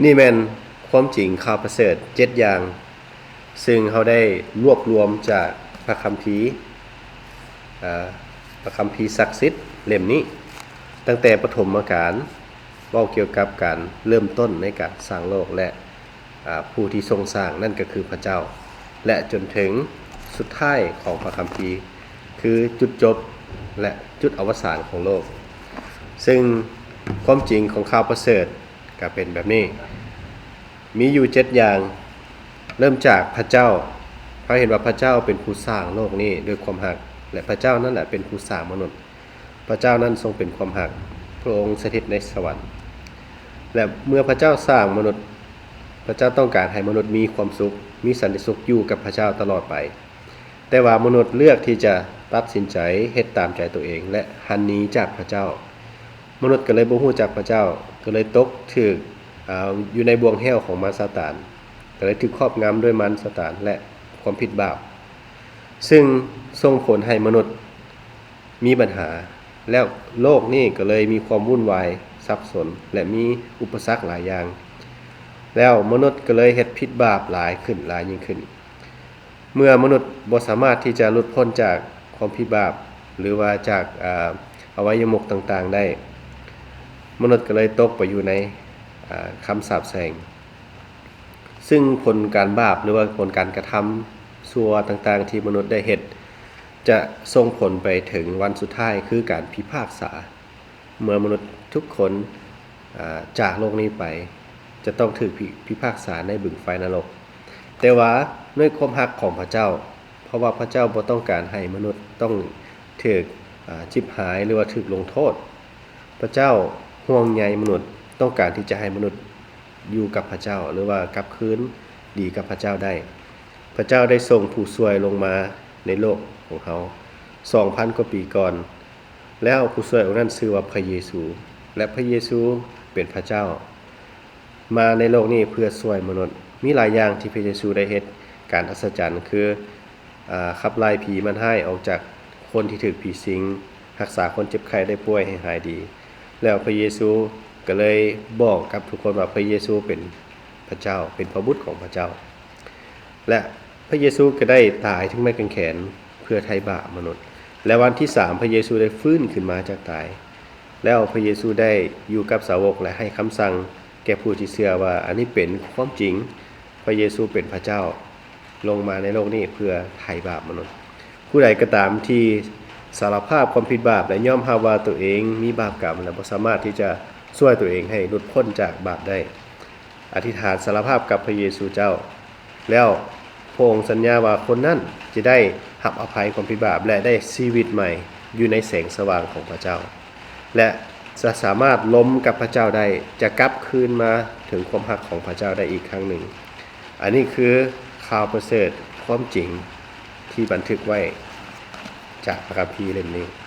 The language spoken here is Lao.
ນີ້ແມ່ນຄວາມຈິງຂ່າວປະເສີດເຈັດຢ່າງ ຊຶ່ງເຮົາໄດ້ລວບລວມຈາກພະຄຳພີ ເອີ ພະຄຳພີສັກສິດເຫຼັ້ມນີ້ ຕັ້ງແຕ່ປະຖົມມະການ ເວົ້າກ່ຽວກັບການເລີ່ມຕົ້ນໃນການສ້າງໂລກ ແລະ ອາ ຜູ້ທີ່ຊົງສ້າງ ນັ້ນກໍຄືພະເຈົ້າ ແລະ ຈົນເຖິງສຸດທ້າຍຂອງພະຄຳພີ ຄືຈຸດຈົບ ແລະ ຈຸດອະວະສານຂອງໂລກ. ຊຶ່ງຄວາມຈິງຂອງຂ່າວປະເສີດກໍເປັນແບບນີ້ ມີຢູ່ເຈັດຢ່າງ. ເລີ່ມຈາກພະເຈົ້າ. ເຮົາເຫັນວ່າພະເຈົ້າເປັນຜູ້ສ້າງໂລກນີ້ດ້ວຍຄວາມຮັກ ແລະ ພະເຈົ້ານັ້ນແຫຼະເປັນຜູ້ສ້າງມະນຸດ. ພະເຈົ້ານັ້ນຊົງເປັນຄວາມຮັກ, ພະອົງສະຖິດໃນສະຫວັນ ແລະ ເມື່ອພະເຈົ້າສ້າງມະນຸດ, ພະເຈົ້າຕ້ອງການໃຫ້ມະນຸດມີຄວາມສຸກ, ມີສັນຕິສຸກຢູ່ກັບພະເຈົ້າຕະຫຼອດໄປ. ແຕ່ວ່າມະນຸດເລືອກທີ່ຈະຕັດສິນໃຈເຮັດຕາມໃຈຕົວເອງ ແລະ ຫັນໜີຈາກພະເຈົ້າ. ມະນຸດກໍເລີຍບໍ່ຮູ້ຈັກພະເຈົ້າ, ກໍເລີຍຕົກຖືກ ອາ ຢູ່ໃນບ່ວງແຫ້ວຂອງມານຊາຕານ, ກໍເລີຍຖືກຄອບງຳດ້ວຍມານຊາຕານ ແລະ ຄວາມຜິດບາບ, ຊຶ່ງສົ່ງຜົນໃຫ້ມະນຸດ ມີບັນຫາ ແລ້ວໂລກນີ້ກໍເລີຍມີຄວາມວຸ່ນວາຍສັບສົນ ແລະ ມີອຸປະສັກຫຼາຍຢ່າງ ແລ້ວມະນຸດກໍເລີຍເຮັດຜິດບາບຫຼາຍຂຶ້ນ ຫຼາຍຍິ່ງຂຶ້ນ. ເມື່ອມະນຸດບໍ່ສາມາດທີ່ຈະຫຼຸດພົ້ນຈາກຄວາມຜິດບາບ ຫຼືວ່າຈາກ ອາ ອະໄວຍະມຸກຕ່າງໆໄດ້, ມະນຸດກໍເລີຍຕົກໄປຢູ່ໃນ ອາ ຄຳສາບແຊ່ງ. ຊຶ່ງຜົນການບາບ ຫຼືວ່າຜົນການກະທຳຊົ່ວຕ່າງໆທີ່ມະນຸດໄດ້ເຮັດ ຈະສົ່ງຜົນໄປເຖິງວັນສຸດທ້າຍ ຄືການພິພາກສາ. ເມື່ອມະນຸດທຸກຄົນ ອາ ຈາກໂລກນີ້ໄປ ຈະຕ້ອງຖືກພິ ພິພາກສາໃນບຶງໄຟນະລົກ. ແຕ່ວ່າດ້ວຍຄວາມຮັກຂອງພະເຈົ້າ, ເພາະວ່າພະເຈົ້າບໍ່ຕ້ອງການໃຫ້ມະນຸດຕ້ອງຖືກ ອາ ຈິບຫາຍ ຫຼືວ່າຖືກລົງໂທດ. ພະເຈົ້າຫ່ວງໃຍມະນຸດ, ຕ້ອງການທີ່ຈະໃຫ້ມະນຸດຢູ່ກັບພະເຈົ້າ ຫຼືວ່າກັບຄືນດີກັບພະເຈົ້າໄດ້. ພະເຈົ້າໄດ້ສົ່ງຜູ້ຊ່ວຍລົງມາໃນໂລກຂອງເຮົາສອງພັນກວ່າປີກ່ອນ, ແລ້ວຜູ້ຊ່ວຍອົງນັ້ນຊື່ວ່າພະເຢຊູ ແລະ ພະເຢຊູເປັນພະເຈົ້າ ມາໃນໂລກນີ້ເພື່ອຊ່ວຍມະນຸດ. ມີຫຼາຍຢ່າງທີ່ພະເຢຊູໄດ້ເຮັດການອັດສະຈັນ ຄື ອາ ຂັບໄລ່ຜີມານຮ້າຍອອກຈາກຄົນທີ່ຖືກຜີສິງ, ຮັກສາຄົນເຈັບໄຂ້ໄດ້ປ່ວຍໃຫ້ຫາຍດີ. ແລ້ວພະເຢຊູກໍເລີຍບອກກັບທຸກຄົນວ່າພະເຢຊູເປັນພະເຈົ້າ, ເປັນພະບຸດຂອງພະເຈົ້າ. ແລະ ພະເຢຊູກໍໄດ້ຕາຍເທິງໄມ້ກາງແຂນເພື່ອໄຖ່ບາບມະນຸດ. ແລະ ວັນທີສາມ ພະເຢຊູໄດ້ຟື້ນຂຶ້ນມາຈາກຕາຍ. ແລ້ວພະເຢຊູໄດ້ຢູ່ກັບສາວົກ ແລະ ໃຫ້ຄຳສັ່ງແກ່ຜູ້ທີ່ເຊື່ອວ່າອັນນີ້ເປັນຄວາມຈິງ, ພະເຢຊູເປັນພະເຈົ້າ ລົງມາໃນໂລກນີ້ເພື່ອໄຖ່ບາບມະນຸດ. ຜູ້ໃດກໍຕາມທີ່ສາລະພາບຄວາມຜິດບາບ ແລະ ຍອມຮັບວ່າຕົວເອງມີບາບກຳ ແລະ ບໍ່ສາມາດທີ່ຈະຊ່ວຍຕົວເອງໃຫ້ຫຼຸດພົ້ນຈາກບາບໄດ້, ອະທິຖານສາລະພາບກັບພະເຢຊູເຈົ້າ, ແລ້ວພະອົງສັນຍາວ່າຄົນນັ້ນຈະໄດ້ຮັບອະໄພຄວາມຜິດບາບ ແລະ ໄດ້ຊີວິດໃໝ່ຢູ່ໃນແສງສະຫວ່າງຂອງພະເຈົ້າ ແລະ ຈະສາມາດລົມກັບພະເຈົ້າໄດ້, ຈະກັບຄືນມາເຖິງຄວາມຮັກຂອງພະເຈົ້າໄດ້ອີກຄັ້ງໜຶ່ງ. ອັນນີ້ຄືຂ່າວປະເສີດ, ຄວາມຈິງທີ່ບັນທຶກໄວ້ຈາກພະຄຳພີເຫຼັ້ມນີ້.